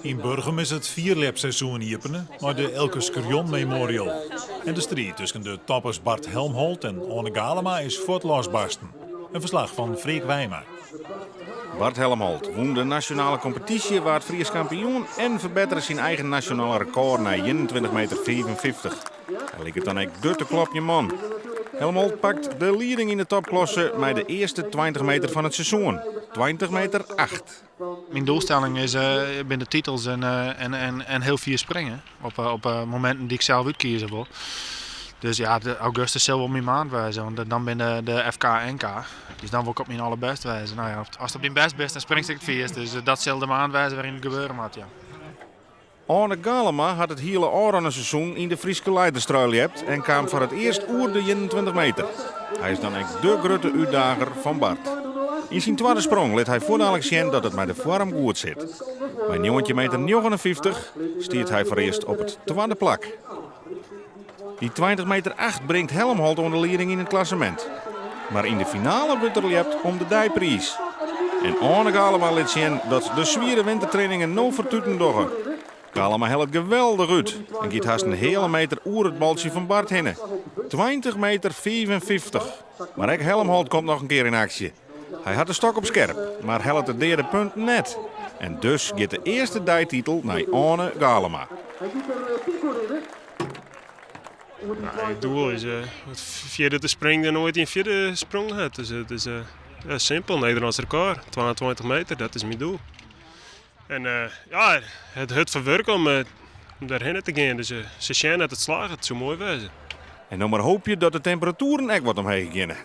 Yn Burgum is it fierljepseizoen iepene mei de Elke Skerjon Memorial. En de striid tusken de toppers Bart Helmholt en Oane Galema is fuort losbarsten. In ferslach fan Freark Wijma. Bart Helmholt wûn de nasjonale kompetysje, waard Frysk kampioen en ferbettere syn eigen nasjonale rekôr nei 21 meter 55. Hy liket dan ek de te klopjen man. Helmholt pakt de lieding yn de topklasse mei de earste 20 meter fan it seizoen, 20 meter 8. Myn doelstelling is binne de titels en, en, en, en hiel fier springe op, op mominten dy't ik sels útkieze wol. Dus ja, de augustus sil wol myn maand wêze, want dan binne de FK en NK. Dus dan wol ik op myn allerbêst wêze. No ja, ast op dyn bêst bist, dan springst ek it fierst. Dus dat sil de maand wêze wêryn it gebeure moat, ja. Oane Galema hat it hiele ôfrûne seizoen yn de Fryske leiderstrui ljept en kaam foar it earst oer de 21 meter. Hy is dan ek de grutte útdager fan Bart. Yn syn twadde sprong lit hy fuortdalik sjen dat it mei de foarm goed sit. Mei 19 meter 59 stiet hy foarearst op it twadde plak. Dy 20 meter 8 bringt Helmholt oan de lieding yn it klassemint. Mar yn de finale wurdt der ljept om de deipriis. En Oane Galema lit sjen dat de swiere wintertrainingen no fertuten dogge. Galema hellet geweldich út en giet hast in heale meter oer it baltsje fan Bart hinne. 20 meter 55. Mar ek Helmholt komt noch in kear yn aksje. Hy hat de stok op skerp, mar hellet de deade punt net. En dus giet de earste deititel nei Oane Galema. Het doel is fierder te springen dan oait ien fierder sprongen hat. Dus it is simpel, Nederlânsk rekôr, 22 meter, dat is myn doel. En ja, it hurd ferwurk om dêrhinne te gean. Dus se sjen dat it slagget, it soe moai wêze. En no mar hoopje dat de temperatueren ek wat omheech geane.